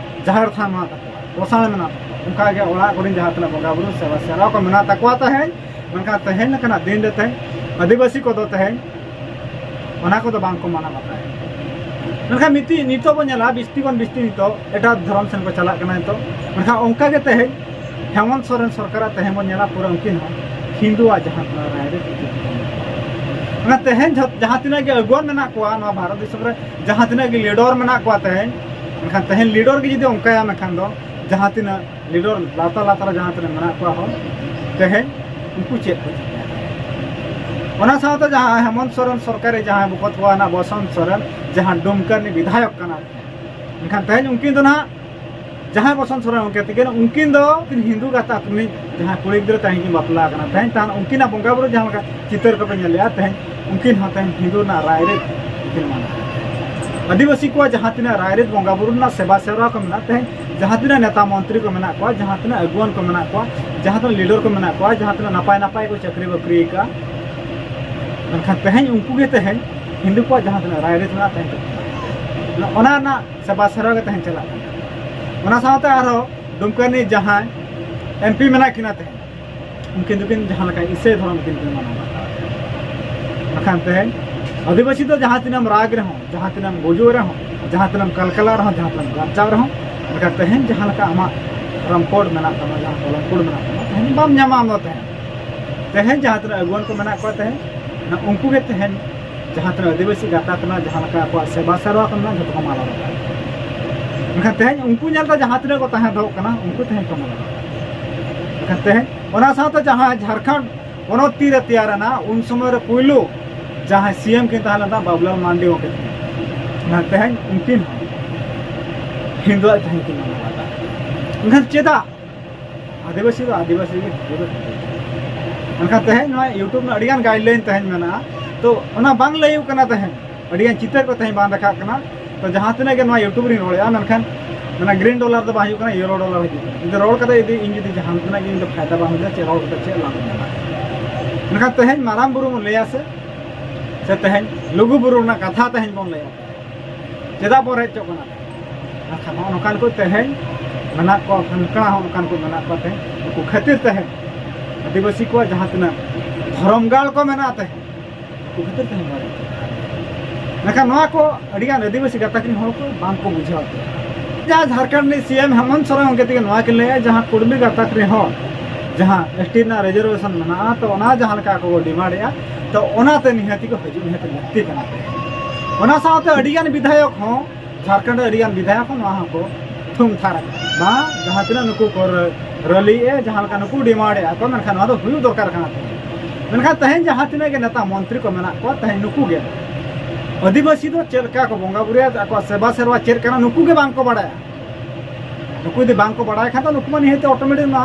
ᱡᱟᱦᱮᱨ ᱛᱷᱟᱱ ᱢᱮᱱᱟᱜ ᱛᱟᱠᱚᱣᱟ, ᱜᱚᱸᱥᱟᱲ ᱢᱮᱱᱟᱜ ᱛᱟᱠᱚᱣᱟ, ᱚᱱᱠᱟᱜᱮ ᱚᱲᱟᱜ ᱠᱚᱨᱮᱱ ᱡᱟᱦᱟᱸ ᱛᱤᱱᱟᱹᱜ ᱵᱚᱸᱜᱟ ᱵᱩᱨᱩ ᱥᱮᱵᱟ ᱥᱮᱨᱣᱟ ᱠᱚ ᱢᱮᱱᱟᱜ ᱛᱟᱠᱚᱣᱟ ᱛᱟᱦᱮᱸᱫ, ᱢᱮᱱᱠᱷᱟᱱ ᱛᱮᱦᱮᱧ ᱞᱮᱠᱟᱱᱟᱜ ᱫᱤᱱ ᱨᱮ ᱛᱮᱦᱮᱧ ᱟᱹᱫᱤᱵᱟᱹᱥᱤ ᱠᱚᱫᱚ ᱛᱮᱦᱮᱧ ᱚᱱᱟ ᱠᱚᱫᱚ ᱵᱟᱝ ᱠᱚ ᱢᱟᱱᱟᱣ ᱵᱟᱛᱟᱣᱮᱫ᱾ ᱢᱮᱱᱠᱷᱟᱱ ᱢᱤᱫᱴᱤᱡ ᱱᱤᱛᱚᱜ ᱵᱚᱱ ᱧᱮᱞᱟ, ᱵᱤᱥᱛᱤ ᱠᱷᱚᱱ ᱵᱤᱥᱛᱤ ᱱᱤᱛᱚᱜ ᱮᱴᱟᱜ ᱫᱷᱚᱨᱚᱢ ᱥᱮᱱ ᱠᱚ ᱪᱟᱞᱟᱜ ᱠᱟᱱᱟ ᱱᱤᱛᱚᱜ᱾ ᱢᱮᱱᱠᱷᱟᱱ ᱚᱱᱠᱟ ᱜᱮ ᱛᱮᱦᱮᱧ ᱦᱮᱢᱚᱱᱛ ᱥᱚᱨᱮᱱ ᱥᱚᱨᱠᱟᱨᱟᱜ ᱛᱮᱦᱮᱧ ᱵᱚᱱ ᱧᱮᱞᱟ, ᱯᱩᱨᱟᱹ ᱩᱱᱠᱤᱱ ᱦᱚᱸ ᱦᱤᱱᱫᱩᱣᱟᱜ ᱡᱟᱦᱟᱸ ᱛᱤᱱᱟᱹᱜ ᱨᱟᱭ ᱨᱤᱛ, ᱚᱱᱟ ᱛᱮᱦᱮᱧ ᱡᱷᱚ-, ᱡᱟᱦᱟᱸ ᱛᱤᱱᱟᱹᱜ ᱜᱮ ᱟᱹᱜᱩᱣᱟᱹᱱ ᱢᱮᱱᱟᱜ ᱠᱚᱣᱟ ᱱᱚᱣᱟ ᱵᱷᱟᱨᱚᱛ ᱫᱤᱥᱚᱢ ᱨᱮ, ᱡᱟᱦᱟᱸ ᱛᱤᱱᱟᱹᱜ ᱜᱮ ᱞᱤᱰᱚᱨ ᱢᱮᱱᱟᱜ ᱠᱚᱣᱟ ᱛᱮᱦᱮᱧ, ᱢᱮᱱᱠᱷᱟᱱ ᱛᱮᱦᱮᱧ ᱞᱤᱰᱚᱨ ᱜᱮ ᱡᱩᱫᱤ ᱚᱱᱠᱟᱭᱟ, ᱢᱮᱱᱠᱷᱟᱱ ᱫᱚ ᱡᱟᱦᱟᱸ ᱛᱤᱱᱟᱹᱜ ᱞᱤᱰᱚᱨ ᱞᱟᱛᱟᱨ ᱞᱟᱛᱟᱨ ᱨᱮ ᱡᱟᱦᱟᱸ ᱛᱤᱱᱟᱹᱜ ᱢᱮᱱᱟᱜ ᱠᱚᱣᱟ ᱦᱚᱲ, ᱛᱮᱦᱮᱧ ᱩᱱᱠᱩ ᱪᱮᱫ ᱠᱚ ᱪᱤᱠᱟᱹᱭᱟ? ᱚᱱᱟ ᱥᱟᱶᱛᱮ ᱡᱟᱦᱟᱸ ᱦᱮᱢᱚᱱᱛ ᱥᱚᱨᱮᱱ ᱥᱚᱨᱠᱟᱨᱤ ᱡᱟᱦᱟᱸᱭ ᱵᱚᱠᱚᱛ ᱠᱚᱣᱟ ᱱᱟᱜ ᱵᱚᱥᱚᱱᱛ ᱥᱚᱨᱮᱱ, ᱡᱟᱦᱟᱸ ᱰᱩᱢᱠᱟᱹ ᱨᱤᱱᱤᱡ ᱵᱤᱫᱷᱟᱭᱚᱠ ᱠᱟᱱᱟ, ᱢᱮᱱᱠᱷᱟᱱ ᱛᱮᱦᱮᱧ ᱩᱱᱠᱤᱱ ᱫᱚ ᱱᱟᱦᱟᱜ ᱡᱟᱦᱟᱸᱭ ᱵᱚᱥᱚᱱᱛ ᱥᱚᱨᱮᱱ ᱜᱚᱢᱠᱮ ᱛᱤᱠᱤᱱ, ᱩᱱᱠᱤᱱ ᱫᱚ ᱩᱱᱠᱤᱱ ᱦᱤᱱᱫᱩ ᱜᱟᱛᱟᱠ ᱨᱤᱱᱤᱡ ᱡᱟᱦᱟᱸᱭ ᱠᱩᱲᱤ ᱜᱤᱫᱽᱨᱟᱹ ᱛᱟᱦᱮᱸ ᱠᱤᱱ ᱵᱟᱯᱞᱟ ᱟᱠᱟᱱᱟ, ᱛᱮᱦᱮᱧ ᱛᱟᱦᱮᱱ ᱩᱱᱠᱤᱱᱟᱜ ᱵᱚᱸᱜᱟ ᱵᱩᱨᱩ ᱡᱟᱦᱟᱸ ᱞᱮᱠᱟ ᱪᱤᱛᱟᱹᱨ ᱠᱚᱯᱮ ᱧᱮᱞ ᱞᱮᱜᱼᱟ, ᱛᱮᱦᱮᱧ ᱩᱱᱠᱤᱱ ᱦᱚᱸ ᱛᱮᱦᱮᱧ ᱦᱤᱱᱫᱩ ᱨᱮᱱᱟᱜ ᱨᱟᱭ ᱨᱤᱛ ᱠᱤᱱ ᱢᱟᱱᱟᱣᱟ᱾ ᱟᱹᱫᱤᱵᱟᱹᱥᱤ ᱠᱚᱣᱟᱜ ᱡᱟᱦᱟᱸ ᱛᱤᱱᱟᱹᱜ ᱨᱟᱭ ᱨᱤᱛ ᱵᱚᱸᱜᱟ ᱵᱩᱨᱩ ᱨᱮᱱᱟᱜ ᱥᱮᱵᱟ ᱥᱮᱨᱣᱟ ᱠᱚ ᱢᱮᱱᱟᱜᱼᱟ, ᱛᱮᱦᱮᱧ ᱡᱟᱦᱟᱸ ᱛᱤᱱᱟᱹᱜ ᱱᱮᱛᱟ ᱢᱚᱱᱛᱨᱤ ᱠᱚ ᱢᱮᱱᱟᱜ ᱠᱚᱣᱟ, ᱡᱟᱦᱟᱸ ᱛᱤᱱᱟᱹᱜ ᱟᱹᱜᱩᱣᱟᱹᱱ ᱠᱚ ᱢᱮᱱᱟᱜ ᱠᱚᱣᱟ, ᱡᱟᱦᱟᱸ ᱛᱤᱱᱟᱹᱜ ᱞᱤᱰᱚᱨ ᱠᱚ ᱢᱮᱱᱟᱜ ᱠᱚᱣᱟ, ᱡᱟᱦᱟᱸ ᱛᱤᱱᱟᱹᱜ ᱱᱟᱯᱟᱭ ᱱᱟᱯᱟᱭ ᱠᱚ ᱪᱟᱹᱠᱨᱤ ᱵᱟᱹᱠᱨᱤ ᱟᱠᱟᱫᱼᱟ, ᱢᱮᱱᱠᱷᱟᱱ ᱛᱮᱦᱮᱧ ᱩᱱᱠᱩ ᱜᱮ ᱛᱮᱦᱮᱧ ᱦᱤᱱᱫᱩ ᱠᱚᱣᱟᱜ ᱡᱟᱦᱟᱸ ᱛᱤᱱᱟᱹᱜ ᱨᱟᱭ ᱨᱤᱛ ᱢᱮᱱᱟᱜᱼᱟ, ᱛᱮᱦᱮᱧ ᱠᱚ, ᱚᱱᱟ ᱨᱮᱱᱟᱜ ᱥᱮᱵᱟ ᱥᱮᱨᱣᱟ ᱜᱮ ᱛᱮᱦᱮᱧ ᱪᱟᱞᱟᱜ ᱠᱟᱱᱟ᱾ ᱚᱱᱟ ᱥᱟᱶᱛᱮ ᱟᱨᱦᱚᱸ ᱰᱩᱢᱠᱟᱹ ᱨᱤᱱᱤᱡ ᱡᱟᱦᱟᱸᱭ ᱮᱢ ᱯᱤ ᱢᱮᱱᱟᱜ ᱠᱤᱱᱟ ᱛᱮᱦᱮᱧ, ᱩᱱᱠᱤᱱ ᱫᱚᱠᱤᱱ ᱡᱟᱦᱟᱸ ᱞᱮᱠᱟ ᱤᱥᱟᱹᱭ ᱫᱷᱚᱨᱚᱢ ᱠᱤᱱ ᱠᱤᱱ ᱢᱟᱱᱟᱣ ᱵᱟᱛᱟᱣ᱾ ᱵᱟᱠᱷᱟᱱ ᱛᱮᱦᱮᱧ ᱟᱹᱫᱤᱵᱟᱹᱥᱤ ᱫᱚ ᱡᱟᱦᱟᱸ ᱛᱤᱱᱟᱹᱜ ᱮᱢ ᱨᱟᱜᱽ ᱨᱮᱦᱚᱸ, ᱡᱟᱦᱟᱸ ᱛᱤᱱᱟᱹᱜ ᱮᱢ ᱜᱩᱡᱩᱜ ᱨᱮᱦᱚᱸ, ᱡᱟᱦᱟᱸ ᱛᱤᱱᱟᱹᱜ ᱮᱢ ᱠᱟᱞᱠᱟᱞᱟ ᱨᱮᱦᱚᱸ, ᱡᱟᱦᱟᱸ ᱛᱤᱱᱟᱹᱜ ᱮᱢ ᱜᱟᱨᱡᱟᱣ ᱨᱮᱦᱚᱸ, ᱢᱮᱱᱠᱷᱟᱱ ᱛᱮᱦᱮᱧ ᱡᱟᱦᱟᱸ ᱞᱮᱠᱟ ᱟᱢᱟᱜ ᱨᱚᱝᱠᱚᱲ ᱢᱮᱱᱟᱜ ᱛᱟᱢᱟ, ᱡᱟᱦᱟᱸ ᱠᱚᱞᱚᱝᱠᱚᱲ ᱢᱮᱱᱟᱜ ᱛᱟᱢᱟ, ᱛᱮᱦᱮᱧ ᱵᱟᱢ ᱧᱟᱢᱟ ᱟᱢ ᱫᱚ ᱛᱮᱦᱮᱧ᱾ ᱛᱮᱦᱮᱧ ᱡᱟᱦᱟᱸ ᱛᱤᱱᱟᱹᱜ ᱟᱹᱜᱩᱣᱟᱹᱱ ᱠᱚ ᱢᱮᱱᱟᱜ ᱠᱚᱣᱟ ᱛᱮᱦᱮᱧ, ᱩᱱᱠᱩ ᱜᱮ ᱛᱮᱦᱮᱧ ᱡᱟᱦᱟᱸ ᱛᱤᱱᱟᱹᱜ ᱟᱹᱫᱤᱵᱟᱹᱥᱤ ᱜᱟᱛᱟᱠ ᱨᱮᱱᱟᱜ ᱡᱟᱦᱟᱸ ᱞᱮᱠᱟ ᱟᱠᱚᱣᱟᱜ ᱥᱮᱵᱟ ᱥᱮᱨᱣᱟ ᱠᱚ ᱢᱮᱱᱟᱜᱼᱟ, ᱡᱷᱚᱛᱚ ᱠᱚ ᱢᱟᱞᱚᱴ ᱟᱠᱟᱫᱟ᱾ ᱢᱮᱱᱠᱷᱟᱱ ᱛᱮᱦᱮᱧ ᱩᱱᱠᱩ ᱧᱮᱞᱛᱮ ᱡᱟᱦᱟᱸ ᱛᱤᱱᱟᱹᱜ ᱠᱚ ᱛᱟᱦᱮᱸ ᱫᱚᱦᱚᱜ ᱠᱟᱱᱟ, ᱩᱱᱠᱩ ᱛᱮᱦᱮᱧ ᱠᱚ ᱢᱟᱱᱟᱣᱟ᱾ ᱢᱮᱱᱠᱷᱟᱱ ᱛᱮᱦᱮᱧ ᱚᱱᱟ ᱥᱟᱶᱛᱮ ᱡᱟᱦᱟᱸ ᱡᱷᱟᱲᱠᱷᱚᱸᱰ ᱯᱚᱱᱚᱛ ᱛᱤᱨᱮ ᱛᱮᱭᱟᱨ ᱮᱱᱟ, ᱩᱱ ᱥᱚᱢᱚᱭ ᱨᱮ ᱯᱩᱭᱞᱩ ᱡᱟᱦᱟᱸᱭ ᱥᱤ ᱮᱢ ᱠᱤᱱ ᱛᱟᱦᱮᱸ ᱞᱮᱱᱟ, ᱵᱟᱵᱩᱞᱟᱞ ᱢᱟᱨᱰᱤ ᱜᱚᱢᱠᱮ ᱛᱟᱹᱠᱤᱱ᱾ ᱢᱮᱱᱠᱷᱟᱱ ᱛᱮᱦᱮᱧ ᱩᱱᱠᱤᱱ ᱦᱚᱸ ᱦᱤᱱᱫᱩᱣᱟᱜ ᱛᱮᱦᱮᱧ ᱠᱤᱱ ᱢᱟᱱᱟᱣ ᱮᱫᱟ᱾ ᱢᱮᱱᱠᱷᱟᱱ ᱪᱮᱫᱟᱜ? ᱟᱹᱫᱤᱵᱟᱹᱥᱤ ᱫᱚ ᱟᱹᱫᱤᱵᱟᱹᱥᱤ ᱜᱮ, ᱦᱤᱱᱫᱩ ᱫᱚ ᱦᱤᱱᱫᱩ ᱜᱮ᱾ ᱢᱮᱱᱠᱷᱟᱱ ᱛᱮᱦᱮᱧ ᱱᱚᱣᱟ YouTube ᱨᱮᱱᱟᱜ ᱟᱹᱰᱤᱜᱟᱱ guideline ᱛᱮᱦᱮᱧ ᱢᱮᱱᱟᱜᱼᱟ, ᱛᱚ ᱚᱱᱟ ᱵᱟᱝ ᱞᱟᱹᱭᱚᱜ ᱠᱟᱱᱟ ᱛᱮᱦᱮᱧ᱾ ᱟᱹᱰᱤᱜᱟᱱ ᱪᱤᱛᱟᱹᱨ ᱠᱚ ᱛᱮᱦᱮᱧ ᱵᱟᱝ ᱨᱟᱠᱟᱵ ᱠᱟᱱᱟ᱾ ᱛᱚ ᱡᱟᱦᱟᱸ ᱛᱤᱱᱟᱹᱜ ᱜᱮ ᱱᱚᱣᱟ YouTube ᱨᱤᱧ ᱨᱚᱲᱮᱫᱼᱟ, ᱢᱮᱱᱠᱷᱟᱱ ᱚᱱᱟ green dollar ᱫᱚ ᱵᱟᱝ ᱦᱤᱡᱩᱜ ᱠᱟᱱᱟ, yellow dollar ᱦᱤᱡᱩᱜ ᱠᱟᱱᱟ᱾ ᱡᱩᱫᱤ ᱨᱚᱲ ᱠᱟᱛᱮ ᱡᱩᱫᱤ ᱤᱧ ᱡᱩᱫᱤ ᱡᱟᱦᱟᱸ ᱛᱤᱱᱟᱹᱜ ᱜᱮ ᱤᱧ ᱫᱚ ᱯᱷᱟᱭᱫᱟ ᱵᱟᱝ ᱦᱩᱭᱩᱜᱼᱟ, ᱪᱮᱫ ᱨᱚᱲ ᱠᱟᱛᱮ ᱪᱮᱫ ᱞᱟᱵᱷ ᱢᱮᱱᱟᱜᱼᱟ? ᱢᱮᱱᱠᱷᱟᱱ ᱛᱮᱦᱮᱧ ᱢᱟᱨᱟᱝ ᱵᱩᱨᱩ ᱵᱚᱱ ᱞᱟᱹᱭᱟ ᱥᱮ, ᱥᱮ ᱛᱮᱦᱮᱧ ᱞᱩᱜᱩ ᱵᱩᱨᱩ ᱨᱮᱱᱟᱜ ᱠᱟᱛᱷᱟ ᱛᱮᱦᱮᱧ ᱵᱚᱱ ᱞᱟᱹᱭᱟ, ᱪᱮᱫᱟᱜ ᱵᱚᱱ ᱨᱮᱡ ᱦᱚᱪᱚᱜ ᱠᱟᱱᱟ? ᱢᱮᱱᱠᱷᱟᱱ ᱱᱚᱜᱼᱚ ᱱᱚᱝᱠᱟᱱ ᱠᱚ ᱛᱮᱦᱮᱧ ᱢᱮᱱᱟᱜ ᱠᱚᱣᱟ, ᱠᱷᱟᱱᱠᱲᱟ ᱦᱚᱸ ᱚᱱᱠᱟᱱ ᱠᱚ ᱢᱮᱱᱟᱜ ᱠᱚᱣᱟ ᱛᱮᱦᱮᱧ᱾ ᱩᱱᱠᱩ ᱠᱷᱟᱹᱛᱤᱨ ᱛᱮᱦᱮᱧ ᱟᱹᱫᱤᱵᱟᱹᱥᱤ ᱠᱚᱣᱟᱜ ᱡᱟᱦᱟᱸ ᱛᱤᱱᱟᱹᱜ ᱫᱷᱚᱨᱚᱢ ᱜᱟᱲ ᱠᱚ ᱢᱮᱱᱟᱜᱼᱟ ᱛᱮᱦᱮᱧ, ᱩᱱᱠᱩ ᱠᱷᱟᱹᱛᱤᱨ ᱛᱮᱦᱮᱧ ᱵᱟᱝ᱾ ᱢᱮᱱᱠᱷᱟᱱ ᱱᱚᱣᱟ ᱠᱚ ᱟᱹᱰᱤᱜᱟᱱ ᱟᱹᱫᱤᱵᱟᱹᱥᱤ ᱜᱟᱛᱟᱠ ᱨᱮᱱ ᱦᱚᱲ ᱠᱚ ᱵᱟᱝ ᱠᱚ ᱵᱩᱡᱷᱟᱹᱣ ᱠᱮᱫᱟ᱾ ᱡᱟᱦᱟᱸ ᱡᱷᱟᱲᱠᱷᱚᱸᱰ ᱨᱤᱱᱤᱡ ᱥᱤ ᱮᱢ ᱦᱮᱢᱚᱱᱛ ᱥᱚᱨᱮᱱ ᱜᱚᱢᱠᱮ ᱛᱤᱠᱤᱱ ᱱᱚᱣᱟ ᱠᱤᱱ ᱞᱟᱹᱭᱟ, ᱡᱟᱦᱟᱸ ᱠᱩᱲᱢᱤ ᱜᱟᱛᱟᱠ ᱨᱮᱱ ᱦᱚᱲ ᱡᱟᱦᱟᱸ ᱮᱥ ᱴᱤ ᱨᱮᱱᱟᱜ reservation ᱢᱮᱱᱟᱜᱼᱟ, ᱛᱚ ᱚᱱᱟ ᱡᱟᱦᱟᱸ ᱞᱮᱠᱟ ᱟᱠᱚ ᱠᱚ demand ᱮᱫᱼᱟ, ᱛᱚ ᱚᱱᱟᱛᱮ ᱱᱤᱦᱟᱹᱛᱤ ᱠᱚ ᱦᱤᱡᱩᱜ, ᱱᱤᱦᱟᱹᱛᱤ ᱞᱟᱹᱠᱛᱤ ᱠᱟᱱᱟ᱾ ᱚᱱᱟ ᱥᱟᱶᱛᱮ ᱟᱹᱰᱤᱜᱟᱱ ᱵᱤᱫᱷᱟᱭᱚᱠ ᱦᱚᱸ, ᱡᱷᱟᱲᱠᱷᱚᱸᱰ ᱨᱮ ᱟᱹᱰᱤᱜᱟᱱ ᱵᱤᱫᱷᱟᱭᱚᱠ ᱦᱚᱸ ᱱᱚᱣᱟ ᱦᱚᱸᱠᱚ ᱛᱷᱩᱢ ᱛᱷᱟᱨ ᱟᱠᱟᱫᱟ, ᱵᱟᱝ, ᱡᱟᱦᱟᱸ ᱛᱤᱱᱟᱹᱜ ᱱᱩᱠᱩ ᱠᱚ ᱨᱮᱞᱤ ᱮᱫ, ᱡᱟᱦᱟᱸ ᱞᱮᱠᱟ ᱱᱩᱠᱩ demand ᱮᱫᱼᱟ ᱠᱚ, ᱢᱮᱱᱠᱷᱟᱱ ᱱᱚᱣᱟ ᱫᱚ ᱦᱩᱭᱩᱜ ᱫᱚᱨᱠᱟᱨ ᱠᱟᱱᱟ᱾ ᱢᱮᱱᱠᱷᱟᱱ ᱛᱮᱦᱮᱧ ᱡᱟᱦᱟᱸ ᱛᱤᱱᱟᱹᱜ ᱜᱮ ᱱᱮᱛᱟ ᱢᱚᱱᱛᱨᱤ ᱠᱚ ᱢᱮᱱᱟᱜ ᱠᱚᱣᱟ, ᱛᱮᱦᱮᱧ ᱱᱩᱠᱩ ᱜᱮ ᱟᱹᱫᱤᱵᱟᱹᱥᱤ ᱫᱚ ᱪᱮᱫ ᱞᱮᱠᱟ ᱠᱚ ᱵᱚᱸᱜᱟ ᱵᱩᱨᱩᱭᱟ, ᱟᱠᱚᱣᱟᱜ ᱥᱮᱵᱟ ᱥᱮᱨᱣᱟ ᱪᱮᱫ ᱠᱟᱱᱟ, ᱱᱩᱠᱩ ᱜᱮ ᱵᱟᱝ ᱠᱚ ᱵᱟᱲᱟᱭᱟ᱾ ᱱᱩᱠᱩ ᱡᱩᱫᱤ ᱵᱟᱝ ᱠᱚ ᱵᱟᱲᱟᱭ ᱠᱷᱟᱱ ᱫᱚ ᱱᱩᱠᱩ ᱢᱟ ᱱᱤᱦᱟᱹᱛ automatic ᱢᱟ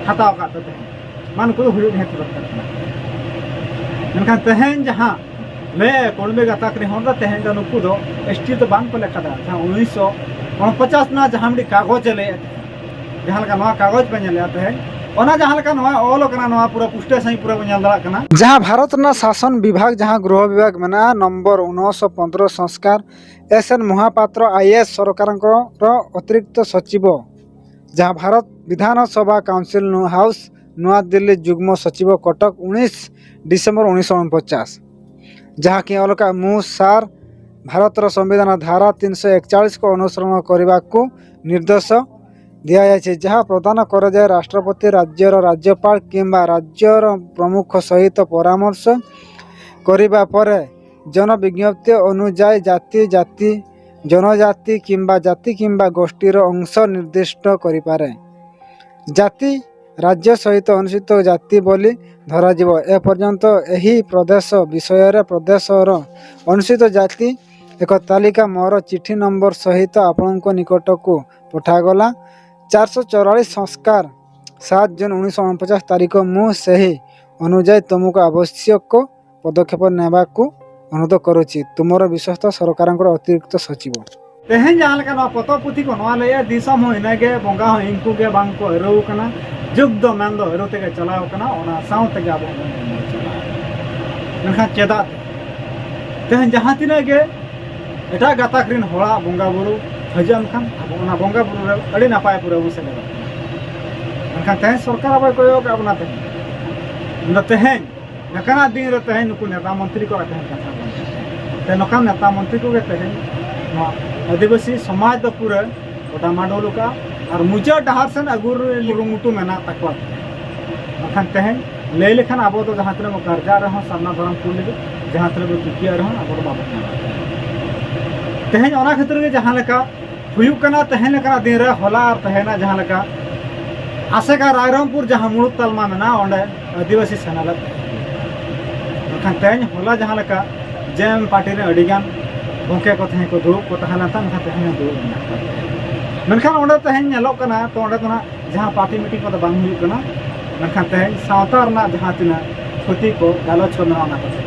ᱦᱟᱛᱟᱣ ᱟᱠᱟᱫ ᱯᱮ ᱛᱟᱦᱮᱸᱫ᱾ ᱢᱟ ᱱᱩᱠᱩ ᱫᱚ ᱦᱩᱭᱩᱜ ᱱᱤᱦᱟᱹᱛ ᱫᱚᱨᱠᱟᱨ ᱠᱟᱱᱟ᱾ ᱢᱮᱱᱠᱷᱟᱱ ᱛᱮᱦᱮᱧ ᱡᱟᱦᱟᱸ ᱞᱟᱹᱭ ᱠᱩᱲᱢᱤ ᱜᱟᱛᱟᱠ ᱨᱮᱱ ᱦᱚᱲ ᱫᱚ ᱛᱮᱦᱮᱧ ᱫᱚ ᱱᱩᱠᱩ ᱫᱚ ᱮᱥ ᱴᱤ ᱫᱚ ᱵᱟᱝ ᱠᱚ ᱞᱮᱠᱷᱟ ᱫᱟ᱾ ᱡᱟᱦᱟᱸ ᱩᱱᱤᱥᱥᱚ ᱩᱱᱯᱚᱪᱟᱥ ᱨᱮᱱᱟᱜ ᱡᱟᱦᱟᱸ ᱢᱤᱫᱴᱤᱡ ᱠᱟᱜᱚᱡᱽ ᱮ ᱞᱟᱹᱭᱮᱫ ᱛᱟᱦᱮᱸᱫ, ᱡᱟᱦᱟᱸ ᱞᱮᱠᱟ ᱱᱚᱣᱟ ᱠᱟᱜᱚᱡᱽ ᱯᱮ ᱧᱮᱞᱮᱫᱼᱟ ᱛᱮᱦᱮᱧ, ᱚᱱᱟ ᱡᱟᱦᱟᱸ ᱞᱮᱠᱟ ᱱᱚᱣᱟ ᱚᱞ ᱟᱠᱟᱱᱟ, ᱱᱚᱣᱟ ᱯᱩᱨᱟᱹ ᱯᱩᱥᱴᱟᱹ ᱥᱟᱺᱦᱤᱡ ᱯᱩᱨᱟᱹ ᱵᱚᱱ ᱧᱮᱞ ᱫᱟᱲᱮᱭᱟᱜ ᱠᱟᱱᱟ᱾ ᱡᱟᱦᱟᱸ ᱵᱷᱟᱨᱚᱛ ᱨᱮᱱᱟᱜ ᱥᱟᱥᱚᱱ ᱵᱤᱵᱷᱟᱜᱽ, ᱡᱟᱦᱟᱸ ᱜᱨᱚᱦᱚ ᱵᱤᱵᱷᱟᱜᱽ ᱢᱮᱱᱟᱜᱼᱟ, ᱱᱚᱢᱵᱚᱨ ᱩᱱᱤᱥᱥᱚ ᱯᱚᱱᱫᱽᱨᱚ ᱥᱚᱝᱥᱠᱟᱨ ᱮᱥ ᱮᱱ ᱢᱚᱦᱟᱯᱟᱛᱨᱚ ᱟᱭ ᱮ ᱮᱥ ᱥᱚᱨᱠᱟᱨଙ୍କର ଅତିରିକ୍ତ ସଚିବ, ଯାହା ଭାରତ ବିଧାନସଭା କାଉନସିଲ ନୁ-, ହାଉସ ନୂଆଦିଲ୍ଲୀ, ଯୁଗ୍ମ ସଚିବ କଟକ, ଉଣେଇଶ ଡିସେମ୍ବର ଉଣେଇଶହ ଅଣପଚାଶ, ଯାହାକି ଅଲକା ମୁଁ ସାର୍, ଭାରତର ସମ୍ବିଧାନ ଧାରା ତିନିଶହ ଏକଚାଳିଶକୁ ଅନୁସରଣ କରିବାକୁ ନିର୍ଦ୍ଦେଶ ଦିଆଯାଇଛି, ଯାହା ପ୍ରଦାନ କରାଯାଏ ରାଷ୍ଟ୍ରପତି, ରାଜ୍ୟର ରାଜ୍ୟପାଳ କିମ୍ବା ରାଜ୍ୟର ପ୍ରମୁଖ ସହିତ ପରାମର୍ଶ କରିବା ପରେ ଜନ ବିଜ୍ଞପ୍ତି ଅନୁଯାୟୀ ଜାତି ଜାତି ଜନଜାତି କିମ୍ବା ଜାତି କିମ୍ବା ଗୋଷ୍ଠୀର ଅଂଶ ନିର୍ଦ୍ଦିଷ୍ଟ କରିପାରେ। ଜାତି ରାଜ୍ୟ ସହିତ ଅନୁସୂଚିତ ଜାତି ବୋଲି ଧରାଯିବ। ଏପର୍ଯ୍ୟନ୍ତ ଏହି ପ୍ରଦେଶ ବିଷୟରେ ପ୍ରଦେଶର ଅନୁସୂଚିତ ଜାତି ଏକ ତାଲିକା ମୋର ଚିଠି ନମ୍ବର ସହିତ ଆପଣଙ୍କ ନିକଟକୁ ପଠାଗଲା। ଚାରିଶହ ଚଉରାଳିଶ ସଂସ୍କାର, ସାତ ଜୁନ୍ ଉଣେଇଶହ ଅଣପଚାଶ ତାରିଖ। ମୁଁ ସେହି ଅନୁଯାୟୀ ତୁମକୁ ଆବଶ୍ୟକ ପଦକ୍ଷେପ ନେବାକୁ ଅନୁରୋଧ କରୁଛି। ତୁମର ବିଶ୍ୱସ୍ତ, ସରକାରଙ୍କର ଅତିରିକ୍ତ ସଚିବ। ᱛᱮᱦᱮᱧ ᱡᱟᱦᱟᱸ ᱞᱮᱠᱟ ᱱᱚᱣᱟ ᱯᱚᱛᱚᱵ ᱯᱩᱛᱷᱤ ᱠᱚ ᱱᱚᱣᱟ ᱞᱟᱹᱭᱟ, ᱫᱤᱥᱚᱢ ᱦᱚᱸ ᱤᱱᱟᱹᱜᱮ, ᱵᱚᱸᱜᱟ ᱦᱚᱸ ᱤᱱᱠᱩ ᱜᱮ, ᱵᱟᱝ ᱠᱚ ᱟᱹᱨᱩ ᱠᱟᱱᱟ᱾ ᱡᱩᱜᱽ ᱫᱚ ᱢᱮᱱ ᱫᱚ ᱟᱹᱨᱩ ᱛᱮᱜᱮ ᱪᱟᱞᱟᱣ ᱠᱟᱱᱟ, ᱚᱱᱟ ᱥᱟᱶ ᱛᱮᱜᱮ ᱟᱵᱚ ᱦᱚᱸ ᱵᱚᱱ ᱪᱟᱞᱟᱜᱼᱟ᱾ ᱢᱮᱱᱠᱷᱟᱱ ᱪᱮᱫᱟᱜ ᱛᱮ? ᱛᱮᱦᱮᱧ ᱡᱟᱦᱟᱸ ᱛᱤᱱᱟᱹᱜ ᱜᱮ ᱮᱴᱟᱜ ᱜᱟᱛᱟᱠ ᱨᱮᱱ ᱦᱚᱲᱟᱜ ᱵᱚᱸᱜᱟ ᱵᱩᱨᱩ ᱦᱤᱡᱩᱜ ᱮᱱ ᱠᱷᱟᱱ, ᱟᱵᱚ ᱚᱱᱟ ᱵᱚᱸᱜᱟ ᱵᱩᱨᱩ ᱨᱮ ᱟᱹᱰᱤ ᱱᱟᱯᱟᱭ ᱯᱩᱨᱟᱹ ᱵᱚᱱ ᱥᱮᱞᱮᱫᱚᱜ ᱠᱟᱱᱟ᱾ ᱢᱮᱱᱠᱷᱟᱱ ᱛᱮᱦᱮᱧ ᱥᱚᱨᱠᱟᱨ ᱟᱵᱚᱭ ᱠᱚᱭᱚᱜ ᱟᱠᱟᱫ ᱵᱚᱱᱟ᱾ ᱛᱮᱦᱮᱧ ᱟᱫᱚ ᱛᱮᱦᱮᱧ ᱱᱚᱝᱠᱟᱱᱟᱜ ᱫᱤᱱ ᱨᱮ ᱛᱮᱦᱮᱧ ᱱᱩᱠᱩ ᱱᱮᱛᱟ ᱢᱚᱱᱛᱨᱤ ᱠᱚᱣᱟᱜ ᱛᱮᱦᱮᱧ ᱠᱟᱛᱷᱟ ᱵᱟᱝ ᱠᱟᱱᱟ᱾ ᱛᱮ ᱱᱚᱝᱠᱟᱱ ᱱᱮᱛᱟ ᱢᱚᱱᱛᱨᱤ ᱠᱚᱜᱮ ᱛᱮᱦᱮᱧ ᱱᱚᱣᱟ ᱟᱹᱫᱤᱵᱟᱹᱥᱤ ᱥᱚᱢᱟᱡᱽ ᱫᱚ ᱯᱩᱨᱟᱹ ᱠᱚ ᱰᱟᱢᱟᱰᱳᱞ ᱟᱠᱟᱫᱼᱟ ᱟᱨ ᱢᱩᱪᱟᱹᱫ ᱰᱟᱦᱟᱨ ᱥᱮᱱ ᱟᱹᱜᱩ ᱨᱮ ᱠᱩᱨᱩᱢᱩᱴᱩ ᱢᱮᱱᱟᱜ ᱛᱟᱠᱚᱣᱟ᱾ ᱢᱮᱱᱠᱷᱟᱱ ᱛᱮᱦᱮᱧ ᱞᱟᱹᱭ ᱞᱮᱠᱷᱟᱱ ᱟᱵᱚ ᱫᱚ ᱡᱟᱦᱟᱸ ᱛᱤᱱᱟᱹᱜ ᱵᱚᱱ ᱠᱟᱨᱡᱟᱜ ᱨᱮᱦᱚᱸ, ᱥᱟᱨᱱᱟ ᱫᱷᱚᱨᱚᱢ ᱠᱚ ᱞᱟᱹᱜᱤᱫ ᱡᱟᱦᱟᱸ ᱛᱤᱱᱟᱹᱜ ᱵᱚᱱ ᱪᱤᱠᱟᱹᱭᱟ ᱨᱮᱦᱚᱸ, ᱟᱵᱚ ᱫᱚ ᱵᱟᱵᱚᱱ ᱧᱟᱢᱟ᱾ ᱛᱮᱦᱮᱧ ᱚᱱᱟ ᱠᱷᱟᱹᱛᱤᱨ ᱜᱮ ᱡᱟᱦᱟᱸ ᱞᱮᱠᱟ ᱦᱩᱭᱩᱜ ᱠᱟᱱᱟ, ᱛᱮᱦᱮᱧ ᱞᱮᱠᱟᱱᱟᱜ ᱫᱤᱱ ᱨᱮ ᱦᱚᱞᱟ ᱟᱨ ᱛᱮᱦᱮᱧᱟᱜ ᱡᱟᱦᱟᱸ ᱞᱮᱠᱟ ᱟᱥᱮᱠᱟ ᱨᱟᱭᱨᱚᱝᱯᱩᱨ ᱡᱟᱦᱟᱸ ᱢᱩᱲᱩᱫ ᱛᱟᱞᱢᱟ ᱢᱮᱱᱟᱜᱼᱟ, ᱚᱸᱰᱮ ᱟᱹᱫᱤᱵᱟᱹᱥᱤ ᱥᱮᱱᱮᱞᱮᱫ ᱛᱟᱦᱮᱸ᱾ ᱢᱮᱱᱠᱷᱟᱱ ᱛᱮᱦᱮᱧ ᱦᱚᱞᱟ ᱡᱟᱦᱟᱸ ᱞᱮᱠᱟ ᱡᱮᱢ ᱯᱟᱨᱴᱤ ᱨᱮᱱ ᱟᱹᱰᱤᱜᱟᱱ ᱜᱚᱢᱠᱮ ᱠᱚ ᱛᱟᱦᱮᱸ ᱠᱚ ᱫᱩᱲᱩᱵ ᱠᱚ ᱛᱟᱦᱮᱸ ᱞᱮᱱ ᱛᱟᱦᱮᱸ, ᱢᱮᱱᱠᱷᱟᱱ ᱛᱮᱦᱮᱧ ᱦᱚᱸ ᱫᱩᱲᱩᱵ ᱢᱮᱱᱟᱜ ᱠᱚᱣᱟ᱾ ᱢᱮᱱᱠᱷᱟᱱ ᱚᱸᱰᱮ ᱛᱮᱦᱮᱧ ᱧᱮᱞᱚᱜ ᱠᱟᱱᱟ, ᱛᱚ ᱚᱸᱰᱮ ᱫᱚ ᱱᱟᱜ ᱡᱟᱦᱟᱸ ᱯᱟᱨᱴᱤ ᱢᱤᱴᱤᱝ ᱠᱚᱫᱚ ᱵᱟᱝ ᱦᱩᱭᱩᱜ ᱠᱟᱱᱟ᱾ ᱢᱮᱱᱠᱷᱟᱱ ᱛᱮᱦᱮᱧ ᱥᱟᱶᱛᱟ ᱨᱮᱱᱟᱜ ᱡᱟᱦᱟᱸ ᱛᱤᱱᱟᱹᱜ ᱛᱷᱩᱛᱤ ᱠᱚ ᱜᱟᱞᱚᱪ ᱠᱚ ᱢᱮᱱᱟᱜᱼᱟ, ᱚᱱᱟ ᱠᱚ ᱪᱮᱫ?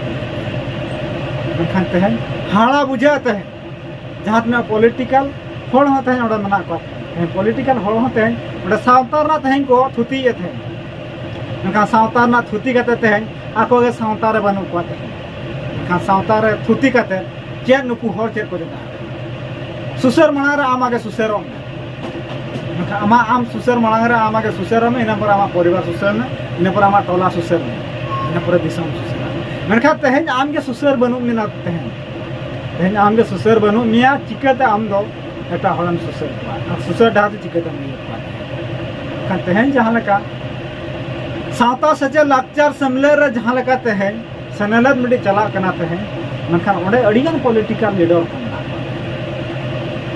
ᱢᱮᱱᱠᱷᱟᱱ ᱛᱮᱦᱮᱧ ᱦᱟᱦᱟᱲᱟ ᱵᱩᱡᱷᱟᱹᱜᱼᱟ᱾ ᱛᱮᱦᱮᱧ ᱡᱟᱦᱟᱸ ᱛᱤᱱᱟᱹᱜ ᱯᱚᱞᱤᱴᱤᱠᱟᱞ ᱦᱚᱲ ᱦᱚᱸ ᱛᱮᱦᱮᱧ ᱚᱸᱰᱮ ᱢᱮᱱᱟᱜ ᱠᱚᱣᱟ, ᱛᱮᱦᱮᱧ ᱯᱚᱞᱤᱴᱤᱠᱟᱞ ᱦᱚᱲ ᱦᱚᱸ ᱛᱮᱦᱮᱧ ᱚᱸᱰᱮ ᱥᱟᱶᱛᱟ ᱨᱮᱱᱟᱜ ᱛᱮᱦᱮᱧ ᱠᱚ ᱛᱷᱩᱛᱤᱭᱮᱫ ᱛᱟᱦᱮᱸᱫ᱾ ᱢᱮᱱᱠᱷᱟᱱ ᱥᱟᱶᱛᱟ ᱨᱮᱱᱟᱜ ᱛᱷᱩᱛᱤ ᱠᱟᱛᱮ ᱛᱮᱦᱮᱧ ᱟᱠᱚ ᱜᱮ ᱥᱟᱶᱛᱟ ᱨᱮ ᱵᱟᱹᱱᱩᱜ ᱠᱚᱣᱟ ᱛᱮᱦᱮᱧ᱾ ᱢᱮᱱᱠᱷᱟᱱ ᱥᱟᱶᱛᱟ ᱨᱮ ᱛᱷᱩᱛᱤ ᱠᱟᱛᱮ ᱪᱮᱫ ᱱᱩᱠᱩ ᱦᱚᱲ ᱪᱮᱫ ᱠᱚ ᱪᱮᱫᱟ? ᱥᱩᱥᱟᱹᱨ ᱢᱟᱲᱟᱝ ᱨᱮ ᱟᱢ ᱟᱜᱮ ᱥᱩᱥᱟᱹᱨᱚᱜ ᱢᱮ᱾ ᱢᱮᱱᱠᱷᱟᱱ ᱟᱢᱟᱜ, ᱟᱢ ᱥᱩᱥᱟᱹᱨ ᱢᱟᱲᱟᱝ ᱨᱮ ᱟᱢ ᱟᱜᱮ ᱥᱩᱥᱟᱹᱨᱚᱜ ᱢᱮ, ᱤᱱᱟᱹ ᱯᱚᱨᱮ ᱟᱢᱟᱜ ᱯᱚᱨᱤᱵᱟᱨ ᱥᱩᱥᱟᱹᱨ ᱢᱮ, ᱤᱱᱟᱹ ᱯᱚᱨᱮ ᱟᱢᱟᱜ ᱴᱚᱞᱟ ᱥᱩᱥᱟᱹᱨ ᱢᱮ, ᱤᱱᱟᱹ ᱯᱚᱨᱮ ᱫᱤᱥᱚᱢ ᱥᱩᱥᱟᱹᱨ ᱢᱮ᱾ ᱢᱮᱱᱠᱷᱟᱱ ᱛᱮᱦᱮᱧ ᱟᱢ ᱜᱮ ᱥᱩᱥᱟᱹᱨ ᱵᱟᱹᱱᱩᱜ ᱢᱮᱱᱟ ᱛᱮᱦᱮᱧ᱾ ᱛᱮᱦᱮᱧ ᱟᱢ ᱜᱮ ᱥᱩᱥᱟᱹᱨ ᱵᱟᱹᱱᱩᱜ ᱢᱮᱭᱟ, ᱪᱤᱠᱟᱹᱛᱮ ᱟᱢ ᱫᱚ ᱮᱴᱟᱜ ᱦᱚᱲᱮᱢ ᱥᱩᱥᱟᱹᱨ ᱠᱚᱣᱟ? ᱟᱨ ᱥᱩᱥᱟᱹᱨ ᱰᱟᱦᱟᱨ ᱫᱚ ᱪᱤᱠᱟᱹᱛᱮᱢ ᱤᱭᱟᱹ ᱠᱚᱣᱟ? ᱢᱮᱱᱠᱷᱟᱱ ᱛᱮᱦᱮᱧ ᱡᱟᱦᱟᱸ ᱞᱮᱠᱟ ᱥᱟᱶᱛᱟ ᱥᱮᱪᱮᱫ ᱞᱟᱠᱪᱟᱨ ᱥᱮᱢᱞᱮᱫ ᱨᱮ ᱡᱟᱦᱟᱸ ᱞᱮᱠᱟ ᱛᱮᱦᱮᱧ ᱥᱮᱱᱮᱞᱮᱫ ᱢᱤᱫᱴᱤᱡ ᱪᱟᱞᱟᱜ ᱠᱟᱱᱟ ᱛᱮᱦᱮᱧ, ᱢᱮᱱᱠᱷᱟᱱ ᱚᱸᱰᱮ ᱟᱹᱰᱤᱜᱟᱱ ᱯᱚᱞᱤᱴᱤᱠᱟᱞ ᱞᱤᱰᱟᱨ ᱠᱚ ᱢᱮᱱᱟᱜ ᱠᱚᱣᱟ᱾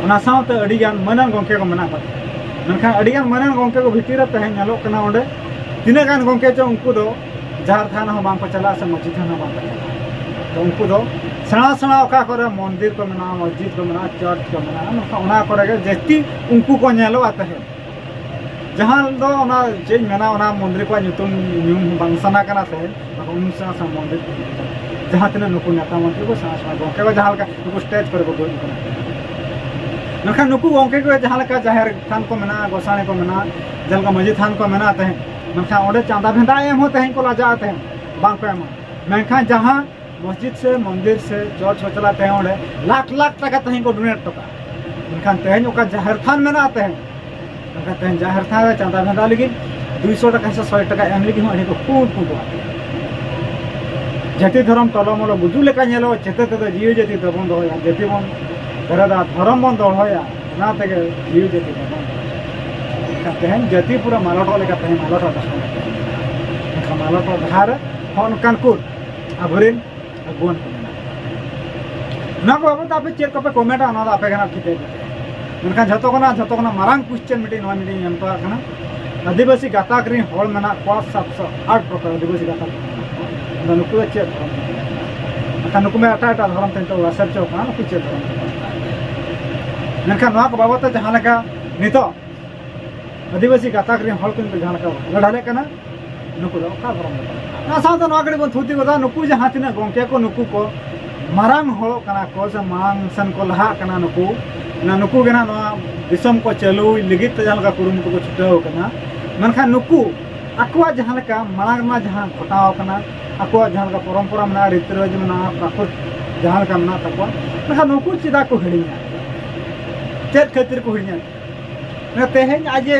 ᱚᱱᱟ ᱥᱟᱶᱛᱮ ᱟᱹᱰᱤᱜᱟᱱ ᱢᱟᱹᱱᱟᱱ ᱜᱚᱢᱠᱮ ᱠᱚ ᱢᱮᱱᱟᱜ ᱠᱚᱣᱟ᱾ ᱢᱮᱱᱠᱷᱟᱱ ᱟᱹᱰᱤᱜᱟᱱ ᱢᱟᱹᱱᱟᱱ ᱜᱚᱢᱠᱮ ᱠᱚ ᱵᱷᱤᱛᱤᱨ ᱨᱮ ᱛᱮᱦᱮᱧ ᱧᱮᱞᱚᱜ ᱠᱟᱱᱟ, ᱚᱸᱰᱮ ᱛᱤᱱᱟᱹᱜ ᱜᱟᱱ ᱜᱚᱢᱠᱮ ᱪᱚ ᱩᱱᱠᱩ ᱫᱚ ᱡᱟᱦᱮᱨ ᱛᱷᱟᱱ ᱦᱚᱸ ᱵᱟᱝ ᱠᱚ ᱪᱟᱞᱟᱜᱼᱟ ᱥᱮ ᱢᱟᱹᱡᱷᱤ ᱛᱷᱟᱱ ᱦᱚᱸ ᱵᱟᱝ ᱠᱚ ᱪᱟᱞᱟᱜᱼᱟ᱾ ᱛᱚ ᱩᱱᱠᱩ ᱫᱚ ᱥᱮᱬᱟ ᱥᱮᱬᱟ ᱚᱠᱟ ᱠᱚᱨᱮ ᱢᱚᱱᱫᱤᱨ ᱠᱚ ᱢᱮᱱᱟᱜᱼᱟ, ᱢᱚᱥᱡᱤᱫ ᱠᱚ ᱢᱮᱱᱟᱜᱼᱟ, ᱪᱟᱨᱪ ᱠᱚ ᱢᱮᱱᱟᱜᱼᱟ, ᱢᱮᱱᱠᱷᱟᱱ ᱚᱱᱟ ᱠᱚᱨᱮ ᱜᱮ ᱡᱟᱹᱥᱛᱤ ᱩᱱᱠᱩ ᱠᱚ ᱧᱮᱞᱚᱜᱼᱟ ᱛᱟᱦᱮᱸᱫ᱾ ᱡᱟᱦᱟᱸ ᱫᱚ ᱚᱱᱟ ᱪᱮᱫ ᱤᱧ ᱢᱮᱱᱟ, ᱚᱱᱟ ᱢᱚᱱᱫᱤᱨ ᱠᱚᱣᱟᱜ ᱧᱩᱛᱩᱢ ᱧᱩᱢ ᱵᱟᱝ ᱥᱟᱱᱟ ᱠᱟᱱᱟ ᱛᱟᱦᱮᱸᱫ᱾ ᱩᱱ ᱥᱮᱬᱟ ᱥᱮᱬᱟ ᱢᱚᱱᱫᱤᱨ ᱠᱚ ᱡᱟᱦᱟᱸ ᱛᱤᱱᱟᱹᱜ ᱱᱩᱠᱩ ᱱᱮᱛᱟ ᱢᱚᱱᱛᱨᱤ ᱠᱚ ᱥᱮᱬᱟ ᱥᱮᱬᱟ ᱜᱚᱢᱠᱮ ᱠᱚ ᱡᱟᱦᱟᱸ ᱞᱮᱠᱟ ᱱᱩᱠᱩ ᱥᱴᱮᱡᱽ ᱠᱚᱨᱮ ᱠᱚ ᱫᱩᱲᱩᱵ ᱠᱟᱱᱟ᱾ ᱢᱮᱱᱠᱷᱟᱱ ᱱᱩᱠᱩ ᱜᱚᱢᱠᱮ ᱠᱚ ᱡᱟᱦᱟᱸ ᱞᱮᱠᱟ ᱡᱟᱦᱮᱨ ᱛᱷᱟᱱ ᱠᱚ ᱢᱮᱱᱟᱜᱼᱟ, ᱜᱚᱸᱥᱟᱲᱮ ᱠᱚ ᱢᱮᱱᱟᱜᱼᱟ, ᱡᱟᱦᱟᱸ ᱞᱮᱠᱟ ᱢᱟᱹᱡᱷᱤ ᱛᱷᱟᱱ ᱠᱚ ᱢᱮᱱᱟᱜ ᱛᱟᱦᱮᱸᱫ, ᱢᱮᱱᱠᱷᱟᱱ ᱚᱸᱰᱮ ᱪᱟᱸᱫᱟ ᱵᱷᱮᱸᱫᱟ ᱮᱢ ᱦᱚᱸ ᱛᱮᱦᱮᱧ ᱠᱚ ᱞᱟᱡᱟᱜᱼᱟ ᱛᱟᱦᱮᱸᱫ, ᱵᱟᱝ ᱠᱚ ᱮᱢᱟ᱾ ᱢᱮᱱᱠᱷᱟᱱ ᱡᱟᱦᱟᱸ ᱢᱚᱥᱡᱤᱫ ᱥᱮ ᱢᱚᱱᱫᱤᱨ ᱥᱮ ᱪᱚᱨᱪ ᱠᱚ ᱪᱟᱞᱟᱜ ᱛᱟᱦᱮᱸᱫ, ᱚᱸᱰᱮ ᱞᱟᱠᱷ ᱞᱟᱠᱷ ᱴᱟᱠᱟ ᱛᱮᱦᱮᱧ ᱠᱚ ᱰᱳᱱᱮᱴ ᱦᱚᱴᱚ ᱠᱟᱜᱼᱟ᱾ ᱢᱮᱱᱠᱷᱟᱱ ᱛᱮᱦᱮᱧ ᱚᱠᱟ ᱡᱟᱦᱮᱨ ᱛᱷᱟᱱ ᱢᱮᱱᱟᱜᱼᱟ ᱛᱟᱦᱮᱸᱫ, ᱢᱮᱱᱠᱷᱟᱱ ᱛᱮᱦᱮᱧ ᱡᱟᱦᱮᱨ ᱛᱷᱟᱱ ᱨᱮ ᱪᱟᱸᱫᱟ ᱵᱷᱮᱸᱫᱟ ᱞᱟᱹᱜᱤᱫ ᱫᱩᱭᱥᱚ ᱴᱟᱠᱟ ᱥᱮ ᱥᱚᱭ ᱴᱟᱠᱟ ᱮᱢ ᱞᱟᱹᱜᱤᱫ ᱦᱚᱸ ᱟᱹᱰᱤ ᱠᱚ ᱠᱩᱸᱴ ᱠᱩᱸᱴᱚᱜᱼᱟ᱾ ᱡᱟᱹᱛᱤ ᱫᱷᱚᱨᱚᱢ ᱴᱚᱞᱚᱢᱚᱞᱚ ᱜᱩᱡᱩᱜ ᱞᱮᱠᱟ ᱧᱮᱞᱚᱜ, ᱪᱮᱛᱮ ᱛᱮᱫᱚ ᱡᱤᱣᱤ ᱡᱟᱹᱛᱤ ᱫᱚᱵᱚᱱ ᱫᱚᱦᱚᱭᱟ, ᱡᱟᱹᱛᱤ ᱵᱚᱱ ᱵᱮᱨᱮᱫᱟ, ᱫᱷᱚᱨᱚᱢ ᱵᱚᱱ ᱫᱚᱦᱚᱭᱟ, ᱚᱱᱟ ᱛᱮᱜᱮ ᱡᱤᱣᱤ ᱡᱟᱹᱛᱤ ᱫᱚᱵᱚᱱ ᱫᱚᱦᱚᱭᱟ᱾ ᱢᱮᱱᱠᱷᱟᱱ ᱛᱮᱦᱮᱧ ᱡᱟᱹᱛᱤ ᱯᱩᱨᱟᱹ ᱢᱟᱞᱚᱴᱚᱜ ᱞᱮᱠᱟ ᱛᱮᱦᱮᱧ ᱢᱟᱞᱚᱴᱚᱜ ᱰᱟᱦᱟᱨ ᱨᱮ ᱛᱮᱦᱮᱧ ᱢᱮᱱᱟᱜᱼᱟ᱾ ᱢᱮᱱᱠᱷᱟᱱ ᱢᱟᱞᱚᱴᱚᱜ ᱰᱟᱦᱟᱨ ᱨᱮ ᱦᱚᱸ ᱚᱱᱠᱟᱱ ᱠᱚ ᱟᱵᱚᱨᱮᱱ ᱟᱹᱜᱩᱣᱟᱹᱱ ᱠᱚ ᱢᱮᱱᱟᱜ ᱠᱚᱣᱟ᱾ ᱱᱚᱣᱟ ᱠᱚ ᱵᱟᱵᱚᱫ ᱛᱮ ᱟᱯᱮ ᱪᱮᱫ ᱠᱚᱯᱮ ᱠᱚᱢᱮᱱᱴᱟ, ᱚᱱᱟ ᱫᱚ ᱟᱯᱮ ᱜᱮ ᱱᱟᱜ ᱴᱷᱤᱠᱟᱹᱭ ᱯᱮ᱾ ᱢᱮᱱᱠᱷᱟᱱ ᱡᱷᱚᱛᱚ ᱠᱷᱚᱱᱟᱜ, ᱡᱷᱚᱛᱚ ᱠᱷᱚᱱᱟᱜ ᱢᱟᱨᱟᱝ ᱠᱩᱥᱪᱮᱱ ᱢᱤᱫᱴᱤᱡ ᱱᱚᱣᱟ ᱢᱤᱫᱴᱤᱡ ᱤᱧ ᱮᱢ ᱦᱚᱴᱚ ᱠᱟᱜ ᱠᱟᱱᱟ, ᱟᱹᱫᱤᱵᱟᱹᱥᱤ ᱜᱟᱛᱟᱠ ᱨᱮᱱ ᱦᱚᱲ ᱢᱮᱱᱟᱜ ᱠᱚᱣᱟ ᱥᱟᱛᱥᱚ ᱟᱴ ᱯᱨᱚᱠᱟᱨ ᱟᱹᱫᱤᱵᱟᱹᱥᱤ ᱜᱟᱛᱟᱠ ᱨᱮᱱ ᱦᱚᱲ ᱢᱮᱱᱟᱜ ᱠᱚᱣᱟ᱾ ᱟᱫᱚ ᱱᱩᱠᱩ ᱫᱚ ᱪᱮᱫ ᱫᱷᱚᱨᱚᱢ ᱛᱮᱠᱚ ᱢᱮᱱᱟᱜ ᱠᱚᱣᱟ? ᱢᱮᱱᱠᱷᱟᱱ ᱱᱩᱠᱩ ᱢᱟ ᱮᱴᱟᱜ ᱮᱴᱟᱜ ᱫᱷᱚᱨᱚᱢ ᱛᱮ ᱱᱤᱛᱚᱜ ᱞᱟᱥᱮᱨ ᱪᱚ ᱠᱟᱱᱟ, ᱱᱩᱠᱩ ᱪᱮᱫ ᱫᱷᱚᱨᱚᱢ ᱛᱮᱠᱚ ᱢᱮᱱᱟᱜ ᱠᱚᱣᱟ? ᱢᱮᱱᱠᱷᱟᱱ ᱱᱚᱣᱟ ᱠᱚ ᱵᱟᱵᱚᱫ ᱛᱮ ᱡᱟᱦᱟᱸ ᱞᱮᱠᱟ ᱱᱤᱛᱚᱜ ᱟᱹᱫᱤᱵᱟᱹᱥᱤ ᱜᱟᱛᱟᱠ ᱨᱮᱱ ᱦᱚᱲ ᱠᱚ ᱱᱤᱛᱚᱜ ᱡᱟᱦᱟᱸ ᱞᱮᱠᱟ ᱞᱟᱹᱲᱦᱟᱹᱭ ᱠᱟᱱᱟ, ᱱᱩᱠᱩ ᱫᱚ ᱚᱠᱟ ᱫᱷᱚᱨᱚᱢ ᱨᱮ ᱠᱟᱱᱟ? ᱚᱱᱟ ᱥᱟᱶᱛᱮ ᱱᱚᱣᱟ ᱠᱟᱹᱴᱤᱡ ᱵᱚᱱ ᱛᱷᱩᱛᱤ ᱜᱚᱫᱟ, ᱱᱩᱠᱩ ᱡᱟᱦᱟᱸ ᱛᱤᱱᱟᱹᱜ ᱜᱚᱢᱠᱮ ᱠᱚ, ᱱᱩᱠᱩ ᱠᱚ ᱢᱟᱨᱟᱝ ᱦᱚᱲᱚᱜ ᱠᱟᱱᱟ ᱠᱚ ᱥᱮ ᱢᱟᱲᱟᱝ ᱥᱮᱱ ᱠᱚ ᱞᱟᱦᱟᱜ ᱠᱟᱱᱟ, ᱱᱩᱠᱩ ᱱᱟ-, ᱱᱩᱠᱩ ᱜᱮ ᱱᱟᱜ ᱱᱚᱣᱟ ᱫᱤᱥᱚᱢ ᱠᱚ ᱪᱟᱹᱞᱩᱭ ᱞᱟᱹᱜᱤᱫ ᱛᱮ ᱡᱟᱦᱟᱸ ᱞᱮᱠᱟ ᱠᱩᱨᱩᱢᱩᱴᱩ ᱠᱚ ᱪᱷᱩᱴᱟᱹᱣ ᱠᱟᱱᱟ᱾ ᱢᱮᱱᱠᱷᱟᱱ ᱱᱩᱠᱩ ᱟᱠᱚᱣᱟᱜ ᱡᱟᱦᱟᱸ ᱞᱮᱠᱟ ᱢᱟᱲᱟᱝ ᱨᱮᱱᱟᱜ ᱡᱟᱦᱟᱸ ᱜᱷᱚᱴᱟᱣ ᱠᱟᱱᱟ, ᱟᱠᱚᱣᱟᱜ ᱡᱟᱦᱟᱸ ᱞᱮᱠᱟ ᱯᱚᱨᱚᱢᱯᱚᱨᱟ ᱢᱮᱱᱟᱜᱼᱟ, ᱨᱤᱛᱤ ᱨᱮᱣᱟᱡᱽ ᱢᱮᱱᱟᱜᱼᱟ, ᱯᱨᱟᱠᱨᱤᱛ ᱡᱟᱦᱟᱸ ᱞᱮᱠᱟ ᱢᱮᱱᱟᱜ ᱛᱟᱠᱚᱣᱟ, ᱢᱮᱱᱠᱷᱟᱱ ᱱᱩᱠᱩ ᱪᱮᱫᱟᱜ ᱠᱚ ᱦᱤᱲᱤᱧᱟ? ᱪᱮᱫ ᱠᱷᱟᱹᱛᱤᱨ ᱠᱚ ᱦᱤᱲᱤᱧᱟ? ᱢᱟᱱᱮ ᱛᱮᱦᱮᱧ ᱟᱡ ᱮ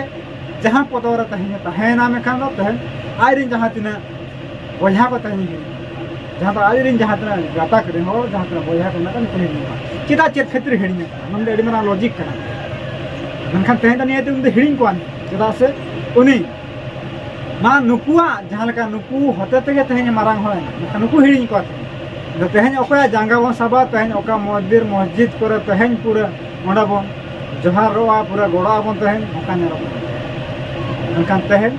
ᱡᱟᱦᱟᱸ ᱯᱚᱫᱚ ᱨᱮ ᱛᱮᱦᱮᱧ ᱮ ᱛᱟᱦᱮᱸᱭᱮᱱᱟ, ᱢᱮᱱᱠᱷᱟᱱ ᱫᱚ ᱛᱮᱦᱮᱧ ᱟᱡᱨᱮᱱ ᱡᱟᱦᱟᱸ ᱛᱤᱱᱟᱹᱜ ᱵᱚᱭᱦᱟ ᱠᱚ ᱛᱮᱦᱮᱧ ᱦᱤᱲᱤᱧ, ᱡᱟᱦᱟᱸ ᱫᱚ ᱟᱡᱨᱮᱱ ᱡᱟᱦᱟᱸ ᱛᱤᱱᱟᱹᱜ ᱜᱟᱛᱟᱠ ᱨᱮᱱ ᱦᱚᱲ, ᱡᱟᱦᱟᱸ ᱛᱤᱱᱟᱹᱜ ᱵᱚᱭᱦᱟ ᱠᱚ ᱢᱮᱱᱟᱜ ᱠᱚᱣᱟ, ᱱᱩᱠᱩ ᱦᱤᱲᱤᱧ ᱠᱚᱣᱟ᱾ ᱪᱮᱫᱟᱜ, ᱪᱮᱫ ᱠᱷᱟᱹᱛᱤᱨ ᱦᱤᱲᱤᱧ ᱟᱠᱟᱱᱟ? ᱱᱚᱣᱟ ᱫᱚ ᱟᱹᱰᱤ ᱢᱟᱨᱟᱝ ᱞᱚᱡᱤᱠ ᱠᱟᱱᱟ᱾ ᱢᱮᱱᱠᱷᱟᱱ ᱛᱮᱦᱮᱧ ᱫᱚ ᱱᱤᱭᱟᱹ ᱫᱚ ᱩᱱᱤ ᱫᱚ ᱦᱤᱲᱤᱧ ᱠᱚᱣᱟ, ᱪᱮᱫᱟᱜ ᱥᱮ ᱩᱱᱤ ᱢᱟ ᱱᱩᱠᱩᱣᱟᱜ ᱡᱟᱦᱟᱸ ᱞᱮᱠᱟ ᱱᱩᱠᱩ ᱦᱚᱛᱮ ᱛᱮᱜᱮ ᱛᱮᱦᱮᱧ ᱢᱟᱨᱟᱝ ᱦᱚᱲ ᱮᱱᱟ, ᱢᱮᱱᱠᱷᱟᱱ ᱱᱩᱠᱩ ᱦᱤᱲᱤᱧ ᱠᱚᱣᱟ ᱛᱮᱦᱮᱧ᱾ ᱟᱫᱚ ᱛᱮᱦᱮᱧ ᱚᱠᱚᱭᱟᱜ ᱡᱟᱸᱜᱟ ᱵᱚᱱ ᱥᱟᱵᱟ? ᱛᱮᱦᱮᱧ ᱚᱠᱟ ᱢᱚᱱᱫᱤᱨ ᱢᱚᱥᱡᱤᱫ ᱠᱚᱨᱮ ᱛᱮᱦᱮᱧ ᱯᱩᱨᱟᱹ ᱚᱸᱰᱮ ᱵᱚᱱ ᱡᱚᱦᱟᱨᱚᱜᱼᱟ, ᱯᱩᱨᱟᱹ ᱜᱚᱲᱚ ᱟᱵᱚᱱ ᱛᱟᱦᱮᱱ, ᱚᱱᱠᱟ ᱧᱮᱞᱚᱜ ᱠᱟᱱᱟ᱾ ᱢᱮᱱᱠᱷᱟᱱ ᱛᱮᱦᱮᱧ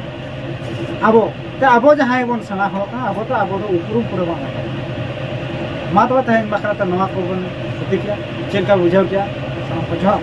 ᱟᱵᱚ ᱛᱮ ᱟᱵᱚ ᱡᱟᱦᱟᱸᱭ ᱵᱚᱱ ᱥᱮᱬᱟ ᱦᱚᱲ ᱠᱟᱱᱟ, ᱟᱵᱚ ᱫᱚ ᱟᱵᱚ ᱫᱚ ᱩᱯᱨᱩᱢ ᱯᱩᱨᱟᱹ ᱵᱟᱝ ᱟᱠᱟᱱᱟ᱾ ᱢᱟ ᱛᱚᱵᱮ ᱛᱮᱦᱮᱧ ᱵᱟᱠᱷᱨᱟ ᱛᱮ ᱱᱚᱣᱟ ᱠᱚᱵᱚᱱ ᱛᱷᱩᱛᱤ ᱠᱮᱜᱼᱟ᱾ ᱪᱮᱫ ᱞᱮᱠᱟ ᱵᱩᱡᱷᱟᱹᱣ ᱠᱮᱜᱼᱟ? ᱥᱟᱱᱟᱢ ᱠᱚ ᱡᱚᱦᱟᱨ᱾